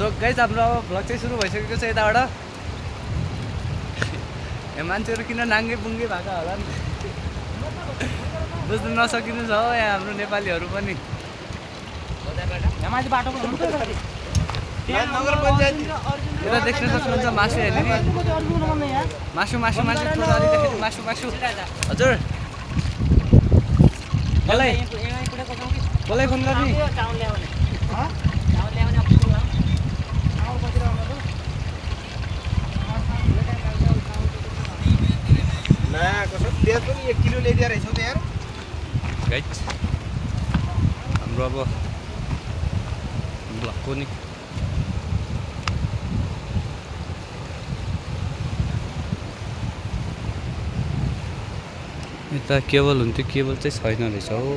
so guys हाम्रो अब vlog चाहिँ सुरु भइसकेको छ यताबाट यहाँ मान्छेहरू किन नाङ्गे पुङ्गे भएको होला नि बुझ्नु नसकिनु छ हो यहाँ हाम्रो नेपालीहरू पनि यता देख्न सक्नुहुन्छ मासु हेर्ने मासु मासु मासु थोडा अलिकति मासु मासु हजुर कसलाई कसलाई फोन गर्ने तेल पनि 1 किलो ल्याइदिएर रहेछौ त यार गाइस हाम्रो अब ब्लकको नि यता केबल हुन्थ्यो केबल चाहिँ छैन रहेछ हो